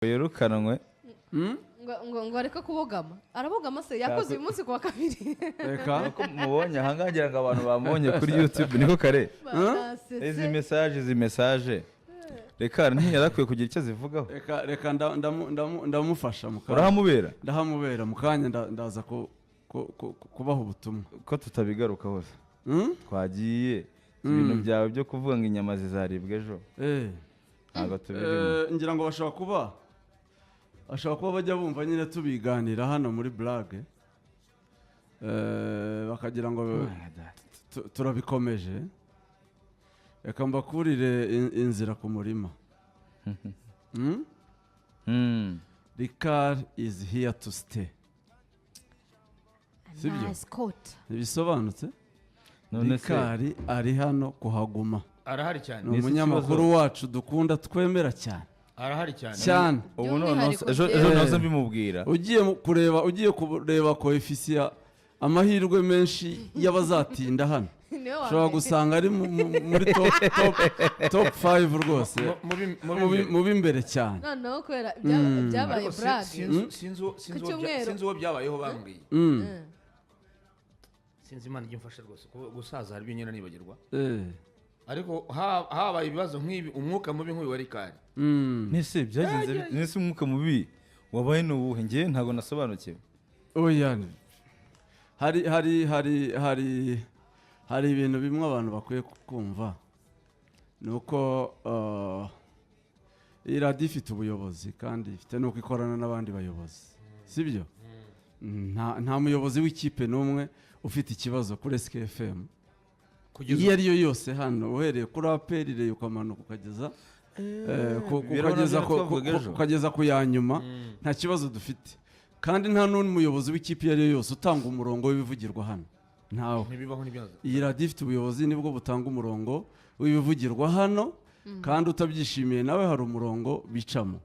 Yirukanwe. Ngo areke kubogama. Arabogama se? Yakoze uyu munsi ku wa kabiri. Reka. Ko mubonye ahangaha, ngira ngo abantu bamubonye kuri YouTube, niko kare. Barasetse. Izi message reka ntiyarakwiye kugira icyo azivugaho. Reka ndamufasha mu kanya. Urahamubera. Ndahamubera mu kanya, ndaza kubaha ubutumwa. Ko tutabigarukaho se? Hmm? Twagiye ibintu byawe byo kuvuga ngo inyama zizaribwa ejo. Ntabwo tubirimo. Ngira ngo bashobora kuba bajya bumva nyine tubiganira hano muri blague, bakagira ngo turabikomeje. Reka mbakurire inzira ku murima. Rikari is here to stay, sibyo? Nice coat. Ntibisobanutse? None se Rikari ari hano kuhaguma. Arahari cyane. Ni Ni iki umunyamakuru kibazo? wacu dukunda, twemera cyane. Arahari cyane. Cyane. Ubu noneho By'umwihariko ejo njyewe. nazo mbimubwira. Ugiye kureba coefficient, amahirwe menshi y'abazatinda hano, Niwe wa ushobora mbere. gusanga ari muri top 5 rwose. Mu Mu b'imbere cyane. Noneho kubera byabaye Ariko blague. sinzi Ku uwo cyumweru. sinzi uwo byabayeho bambwiye. Sinzi, Imana ijya imfasha rwose, kuko gusaza hari ibyo ngenda nibagirwa. Ariko habaye ibibazo nk'ibi, umwuka mubi nk'uyu wa Rikari. Nese byagenze bite? Nese umwuka mubi wabaye ni uwuhe? Njye ntabwo nasobanukiwe. Oya, hari ibintu bimwe abantu bakwiye kumva, ni uko iyi radiyo ifite ubuyobozi kandi ifite n'uko ikorana n'abandi bayobozi, sibyo? Nta muyobozi w'ikipe n'umwe ufite ikibazo kuri SKFM Kugeza iyo ari yo yose hano, uhereye kuri APR, Rayon, ukamanuka ukageza Birabona ukageza byo twavugaga ejo. ukageza ku ya nyuma, nta kibazo dufite. Kandi nta n'umuyobozi w'ikipe iyo ari yo yose utanga umurongo w'ibivugirwa hano, ntawe. Ntibibaho, ntibyaza. Iyi radiyo ifite ubuyobozi, nibwo butanga umurongo w'ibivugirwa hano, kandi utabyishimiye nawe hari umurongo bicamo.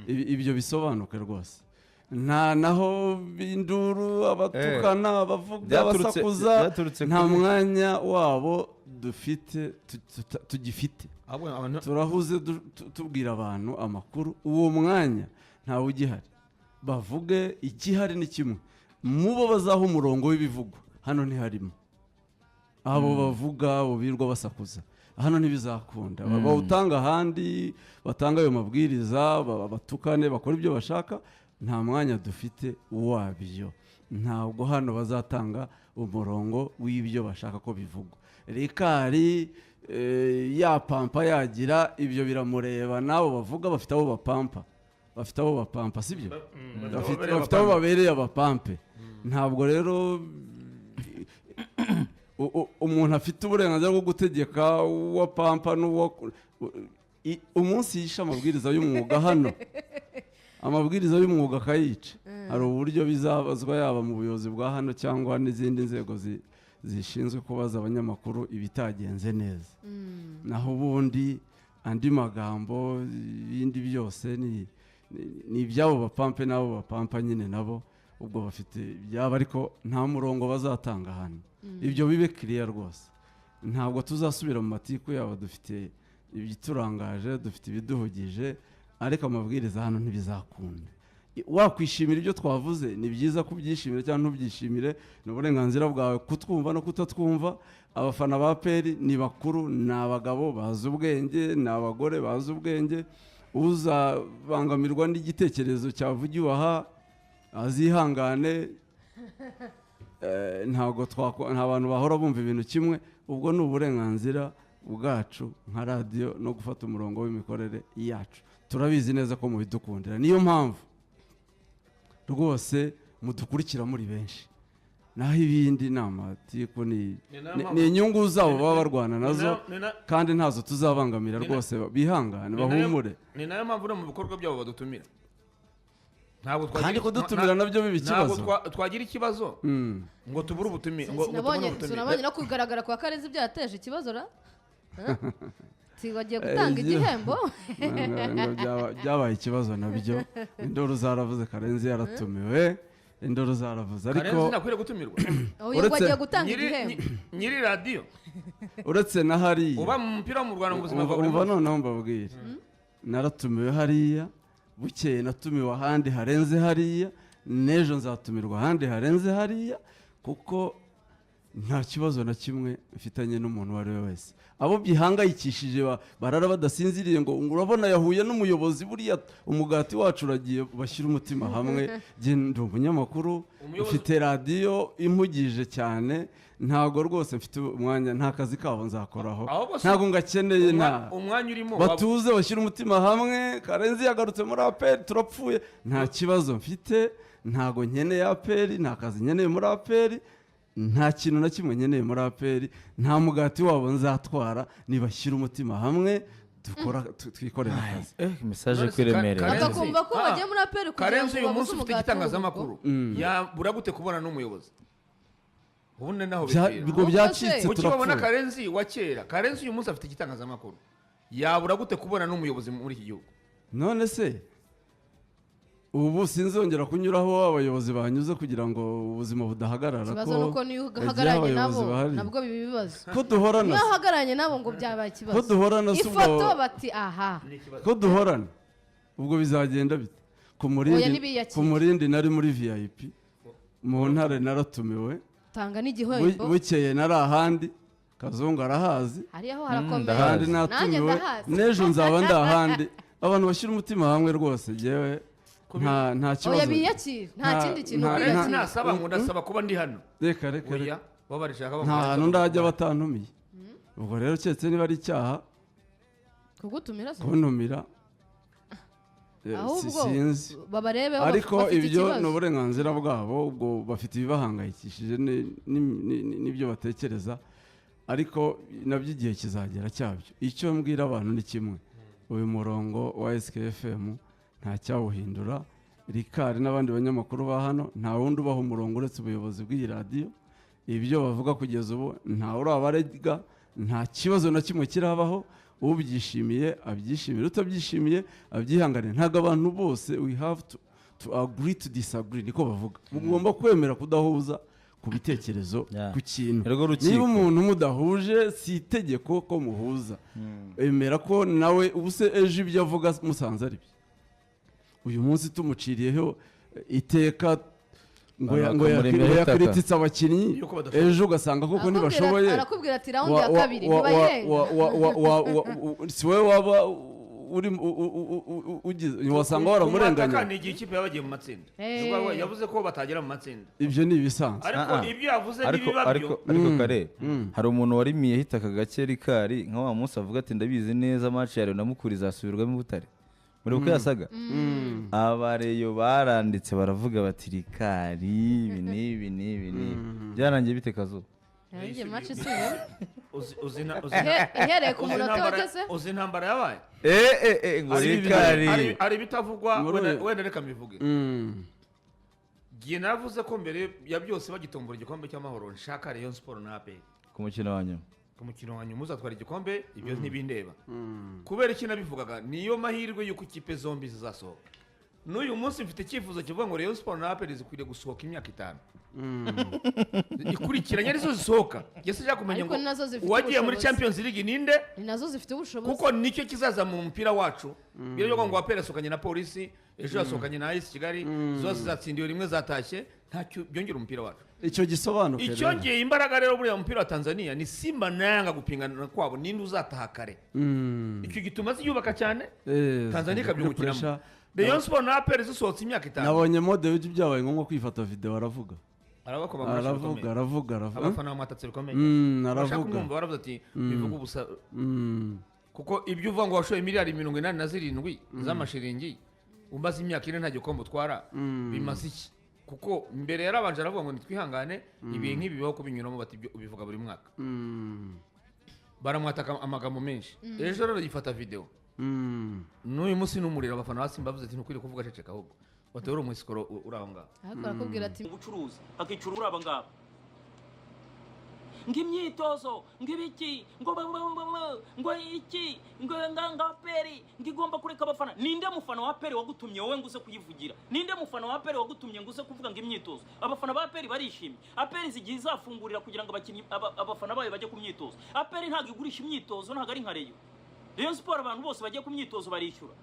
Ibyo bisobanuke rwose. Nta naho induru, abatukana, abavuga, abasakuza, Byaturutse nta mwanya wabo dufite, tugifite. Ahubwo abantu Turahuze, tubwira abantu amakuru. Uwo mwanya ntawe ugihari. Bavuge, ikihari ni kimwe: mubo bazaha umurongo w'ibivugwa hano ntiharimo abo bavuga, abo birirwa basakuza hano. Ntibizakunda. Bawutanga ahandi, batanga ayo mabwiriza, batukane, bakora ibyo bashaka. Nta mwanya dufite wabyo. Ntabwo hano bazatanga umurongo w'ibyo bashaka ko bivugwa. Rikari yapampa, yagira ibyo biramureba. N'abo bavuga bafite abo bapampa, bafite abo bapampa, sibyo? Bafite abo babereye abapampe. Ntabwo rero umuntu afite uburenganzira bwo gutegeka uwo pampa n'uwo umunsi yishe amabwiriza y'umwuga hano, amabwiriza y'umwuga akayica, hari uburyo bizabazwa, yaba mu buyobozi bwa hano cyangwa n'izindi nzego zishinzwe kubaza abanyamakuru ibitagenze neza. Naho ubundi andi magambo, ibindi byose ni iby'abo bapampe n'abo bapampa nyine, nabo ubwo bafite ibyabo, ariko nta murongo bazatanga hano. Ibyo bibe kiriya rwose. Ntabwo tuzasubira mu matiku yabo. Dufite ibiturangaje, dufite ibiduhugije, ariko amabwiriza hano ntibizakunda. Wakwishimira ibyo twavuze, ni byiza kubyishimira, cyangwa ntubyishimire, ni uburenganzira bwawe kutwumva no kutatwumva. Abafana ba APR ni bakuru, ni abagabo bazi ubwenge, ni abagore bazi ubwenge. Uzabangamirwa n'igitekerezo cyavugiwe aha azihangane. Ntabwo nta bantu bahora bumva ibintu kimwe. Ubwo ni uburenganzira bwacu nka radiyo no gufata umurongo w'imikorere yacu. Turabizi neza ko mubidukundira, niyo mpamvu rwose mudukurikira muri benshi. Naho ibindi ni amatiku, Ni nayo ni inyungu zabo baba barwana nazo, kandi ntazo tuzabangamira. Rwose bihangane, bahumure. Ni nayo mpamvu no mu bikorwa byabo badutumira. Ntabwo twagira Kandi kudutumira nabyo biba ntabwo ikibazo. twagira ikibazo ngo tubure ubutumire, ngo tubone Sinabonye ubutumire. Sinabonye no kugaragara kwa Karenzi byarateje ikibazo ra. Huh? Si wagiye gutanga igihembo? Ngo byabaye ikibazo nabyo, induru zaravuze, Karenzi yaratumiwe, induru zaravuze, ariko Karenzi ntakwiriye gutumirwa. Uyu ngo agiye gutanga igihembo. Nyiri radiyo Uretse na hariya uba mu mupira wo mu Rwanda mu buzima bwa buri umva munsi. Noneho mbabwire, naratumiwe hariya. Bukeye natumiwe ahandi harenze hariya, n'ejo nzatumirwa ahandi harenze hariya, kuko nta kibazo na kimwe mfitanye n'umuntu uwo ari we wese. Abo bihangayikishije barara badasinziriye ngo urabona yahuye n'umuyobozi, buriya umugati wacu uragiye, bashyira umutima hamwe. Njye ndi umunyamakuru, mfite radiyo impugije cyane, ntabwo rwose mfite umwanya, nta kazi kabo nzakoraho, Ahubwo se ntabwo ngakeneye. Nta Umwanya urimo batuze, bashyire umutima hamwe. Karenzi yagarutse muri APR, turapfuye? Nta kibazo mfite, ntabwo nkeneye APR, nta kazi nkeneye muri APR, nta kintu na kimwe nkeneye muri APR, nta mugati wabo nzatwara. Nibashyire umutima hamwe, dukora twikorera akazi. Message None se kwiremerera. Karenzi- Bakakumva ko bagiye muri APR kugira Karenzi ngo uyu babuze munsi ufite umugati igitangazamakuru, w'urugo. Yabura gute kubona n'umuyobozi? Ubundi naho bipfira. Ubwo Ahubwo byacitse, se- Kuki babona turapfuye. Karenzi wa kera? Karenzi uyu munsi afite igitangazamakuru, yabura gute kubona n'umuyobozi muri iki gihugu? None se ubu sinzongera kunyuraho abayobozi banyuze kugira ngo ubuzima budahagarara? Ikibazo Ko ni uko niyo yagiye uhagararanye abayobozi nabo bahari. nabwo biba ibibazo. Ko duhorana Iyo se? uhagararanye nabo ngo byabaye ikibazo. Ko duhorana se ubwo? Ifoto bati aha. Ko duhorana ubwo bizagenda bite? Ku Oya, Murindi, ntibiyakire. ku Murindi nari muri VIP, mu Ntare naratumiwe. Tanga n'igihembo. Bukeye nari ahandi, Kazungu arahazi. Hariya ho harakomeye. Ndahazi. Ahandi Nanjye natumiwe. ndahazi. N'ejo nzaba ndi ahandi. Abantu bashyira umutima hamwe rwose, njyewe nta Oya, kibazo. biyakire, nta kindi kintu, Karenzi kwiyakira. nasaba ngo ndasaba kuba ndi hano. Reka, reka, Oya, reka. bo barishaka. Nta hantu ndajya batantumiye. Ubwo rero keretse niba ari icyaha Kugutumira se? kuntumira. Ahubwo Sinzi. babarebeho Ariko bafite ibyo ikibazo. ni uburenganzira bwabo, ubwo bafite ibibahangayikishije n'ibyo batekereza, ariko nabyo igihe kizagera cyabyo. Icyo mbwira abantu ni kimwe: uyu murongo wa SKFM nta cyawuhindura. Rikari n'abandi banyamakuru ba hano, nta wundi ubaha umurongo uretse ubuyobozi bw'iyi radiyo. Ibyo bavuga kugeza ubu ntawe urabarega, nta kibazo na kimwe kirabaho. Ubyishimiye abyishimire, utabyishimiye abyihanganire. Ntabwo abantu bose, we have to agree to disagree, niko bavuga. Mugomba kwemera kudahuza ku bitekerezo, ku kintu. Ergo rukiko. Niba umuntu mudahuje, si itegeko ko muhuza. Emera ko nawe ubu se ejo ibyo avuga musanze ari byo, uyu munsi tumuciriyeho iteka ngo Abantu ngo bakamuremera ngo itaka. yakirititse abakinnyi, Yuko badashoboye. ejo ugasanga koko ntibashoboye. Arakubwira ati round ya kabiri ntibayirenga. Si wowe waba uri ugize, wasanga waramurenganya. Kumwataka ni igihe ikipe yabagiye mu matsinda. Nubwo yavuze ko batagera mu matsinda. Ibyo ni ibisanzwe. Ariko Ah, ah. ibyo yavuze Ariko n'ibiba ariko byo. Ariko kare hari umuntu warimiyeho itaka gake, Rikari, nka wa munsi avuga ati ndabizi neza match ya Rayon na Mukura izasubirwamo i Butare. Muri uko yasaga, abareyo baranditse baravuga bati Rikari ibi n'ibi n'ibi n'ibi. Byarangiye bite, Kazu? Yarangiye match isubiyemo. Ihereye ku Uzi munota wageze. Uzi intambara yabaye? Eh eh eh, ngo Hari Rikari hari ibitavugwa. Muri Wenda reka mbivuge. Gihe navuze ko mbere ya byose bagitombora igikombe cy'amahoro nshaka Rayon Sport na APR ku mukino wa nyuma. Ku mukino wa nyuma uzatwara igikombe, ibyo ntibindeba. Kubera iki nabivugaga? Niyo mahirwe y'uko ikipe zombi zizasohoka. N'uyu munsi mfite icyifuzo kivuga ngo Rayon Sport na APR zikwiriye gusohoka imyaka 5 ikurikiranye arizo zisohoka. Njye sinshaka kumenya Ariko ngo nazo zifite uwagiye muri ubushobozi. Champions League ninde. Ni nazo zifite ubushobozi. Kuko nicyo kizazamura umupira wacu. Biro ngo APR yasohokanye na Polisi, ejo yasohokanye na AS Kigali, zose zatsindiwe rimwe zatashye, ntacyo byongera umupira wacu. Icyo gisobanuke rero. Icyongeye imbaraga rero buriya mupira wa Tanzania ni Simba na Yanga gupingana kwabo, ninde uzataha kare. Icyo gituma ziyubaka cyane, Tanzania kuri ikabyungukiramo. pressure. Rayon Sport na APR zisohotse imyaka 5. Nabonye mode w'ibyo byabaye ngombwa kwifata video, aravuga. Arabakoma amashyi Aravuga. bikomeye. Aravuga, aravuga. Abafana bamwatatse bikomeye. Bashaka Aravuga. kumwumva, baravuze ati bivuga ubusa, kuko ibyo uvuga ngo washoye miliyari 87 z'amashiringi, umaze imyaka 4 nta gikombe utwara, bimaze iki? Kuko mbere yarabanje aravuga ngo nitwihangane, ibihe nk'ibi bibaho kubinyuramo, bati ibyo ubivuga buri mwaka. Baramwataka amagambo menshi. Ejo rero yifata video. N'uyu munsi n'umuriro, abafana ba Simba bavuze ati ntukwiriye kuvuga, ceceka ahubwo, batore umwisikoro uri aho ngaho. Ariko arakubwira ati Ubucuruzi akicura uri aba ngaba ng'imyitozo ng'ibiki ngo ba- ba- ba- ba- ngo iki ngo nga APR ngo igomba kureka abafana. Ninde mufana wa APR wagutumye wowe ngo uze kuyivugira? Ninde mufana wa APR wagutumye ngo uze kuvuga ngo imyitozo? Abafana ba APR barishimye. APR zigiye izafungurira kugira ngo abakinnyi abafana bayo bajye ku myitozo. APR ntabwo igurisha imyitozo, ntabwo ari nka Rayon. Rayon Sport abantu bose bagiye ku myitozo barishyura.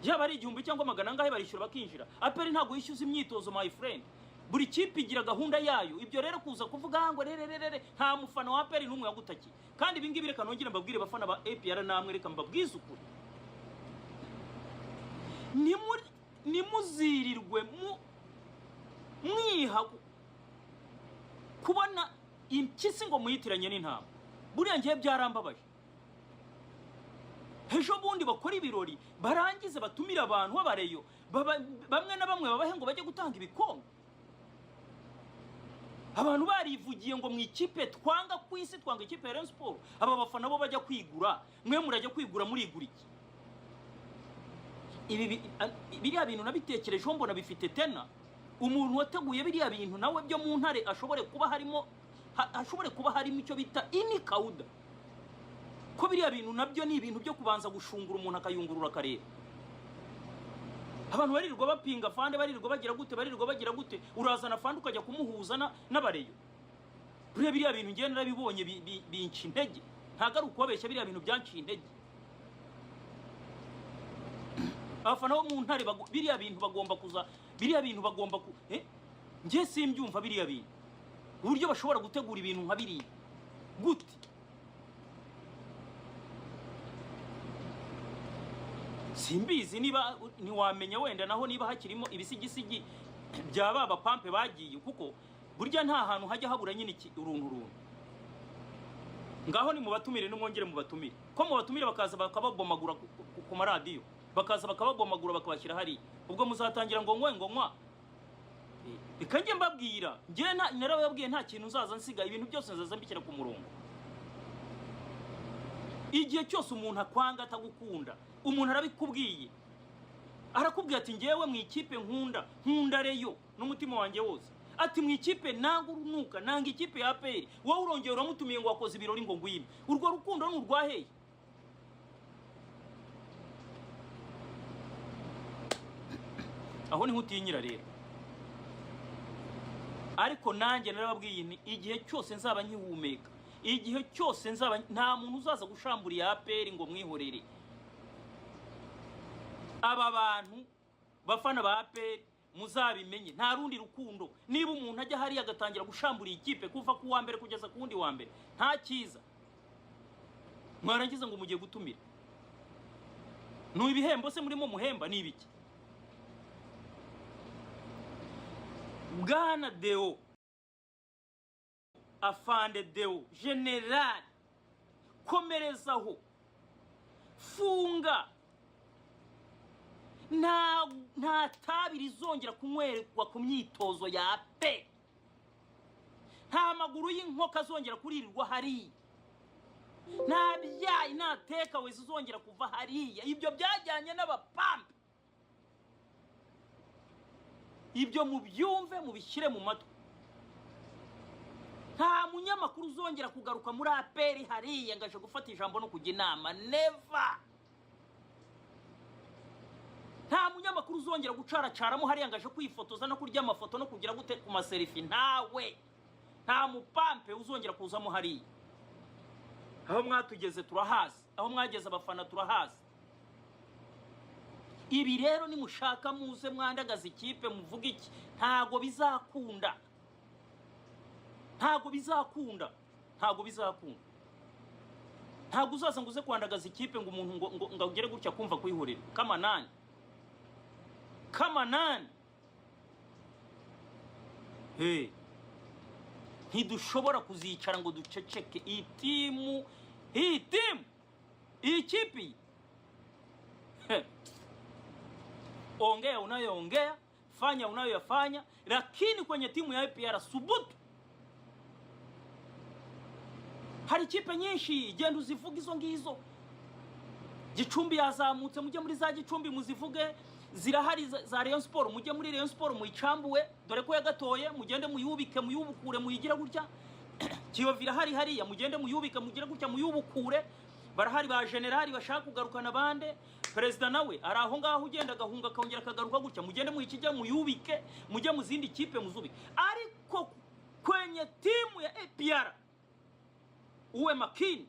Yaba ari 1000 cyangwa 400 angahe barishyura bakinjira. APR ntabwo yishyuza imyitozo my friend. Buri kipe igira gahunda yayo. Ibyo rero kuza kuvuga ngo rere nta mufana wa APR n'umwe yagutakiye. Kandi ibi ngibi reka nongere mbabwire bafana ba APR namwe, reka mbabwize ukuri. Nimuzirirwe mwiha kubona impyisi ngo muyitiranye n'intama. Buriya ngiye byarambabaje. Ejo bundi bakora ibirori barangize batumira abantu b'abareyo bamwe na bamwe babahe ngo bajye gutanga ibikombe. Abantu barivugiye ngo mu ikipe twanga ku isi, twanga ikipe ya Rayon Sport. Aba bafana bo bajya kwigura, mwe murajya kwigura murigura iki? Ibi biriya bintu nabitekerejeho mbona bifite tena. Umuntu wateguye biriya bintu nawe byo mu ntare ashobore kuba harimo ashobore kuba harimo icyo bita inikauda. Ko biriya bintu nabyo ni ibintu byo kubanza gushungura umuntu akayungurura akareba. Abantu barirwa bapinga fande, barirwa bagira gute, barirwa bagira gute, urazana fande ukajya kumuhuza n'abareyo. Buriya biriya bintu ngiye narabibonye binca intege. Ntago ari ukubabeshya, biriya bintu byanciye intege. Abafana bo mu ntare biriya bintu bagomba kuza, biriya bintu bagomba ku ngiye simbyumva biriya bintu. Uburyo bashobora gutegura ibintu nka biriya gute? Simbizi niba ntiwamenya wenda naho niba hakirimo ibisigisigi bya baba pampe bagiye, kuko burya nta hantu hajya habura nyine uruntu runtu. Ngaho ni mubatumire n'umwongere mubatumire. Ko mubatumire bakaza bakababomagura ku maradiyo, bakaza bakababomagura bakabashyira hariya. Ubwo muzatangira ngo nkwe ngo nkwa. Reka njye mbabwira, njye narababwiye nta kintu nzaza nsiga, ibintu byose nzaza mbishyira ku murongo. Igihe cyose umuntu akwanga atagukunda, umuntu arabikubwiye, arakubwiye ati ngewe mu ikipe nkunda, nkunda Reyo n'umutima wanjye wose. Ati mu ikipe nanga urunuka, nanga ikipe ya APR. Wowe urongera uramutumiye ngo wakoze ibirori ngo ngwino. Urwo rukundo ni urwaheye? Aho niho utinyira rero. Ariko nanjye narababwiye nti igihe cyose nzaba nkihumeka, igihe cyose nzaba, nta muntu uzaza gushambura APR ngo mwihorere. Aba bantu bafana ba APR muzabimenye, nta rundi rukundo. Niba umuntu ajya hariya agatangira gushambura ikipe kuva ku wa mbere kugeza ku wundi wa mbere, nta cyiza. Mwarangiza ngo mugiye gutumira. Ni ibihembo se murimo muhemba ni ibiki? Bwana Deo, Afande Deo, General, komerezaho, funga. Nta tabi rizongera kunywerwa ku myitozo ya APR. Nta maguru y'inkoko azongera kuririrwa hariya. Nta byayi nta teka wese uzongera kuva hariya. Ibyo byajyanye n'abapampe. Ibyo mubyumve mubishyire mu matwi. Nta munyamakuru uzongera kugaruka muri APR hariya ngaje gufata ijambo no kujya inama. Never. Nta munyamakuru uzongera gucaracaramo hariya ngaje kwifotoza no kurya amafoto no kugira gute ku maselfie. Ntawe. Nta mupampe uzongera kuzamo hariya. Aho mwatugeze turahazi, aho mwageze abafana turahazi. Ibi rero nimushaka muze mwandagaza ikipe muvuga iki, ntago bizakunda. Ntago bizakunda. Ntago bizakunda. Ntago uzaza ngo uze kwandagaza ikipe ngo umuntu ngo ugere gutya kumva kwihorera. Kama nani? Kama nani? Hey. Ntidushobora kuzicara ngo duceceke. Iyi timu, iyi timu, iyi kipe. Ongea unayoongea, fanya unayoyafanya, lakini kwenye timu ya APR subutu. Hari ikipe nyinshi genda uzivuge izo ngizo. Gicumbi yazamutse, mujye muri za Gicumbi muzivuge. Zirahari za Rayon Sport, mujye muri Rayon Sport muyicambuwe, dore ko yagatoye, mugende muyubike, muyubukure, muyigira gutya. Kiyovu irahari hariya, mugende muyubike, mugire gutya, muyubukure. Barahari ba generali bashaka kugarukana bande. Perezida nawe ari aho ngaho ugenda agahunga akongera akagaruka gutya, mugende muyikijya muyubike, mujye mu zindi kipe muzubike. Ariko kwenye timu ya APR uwe makini.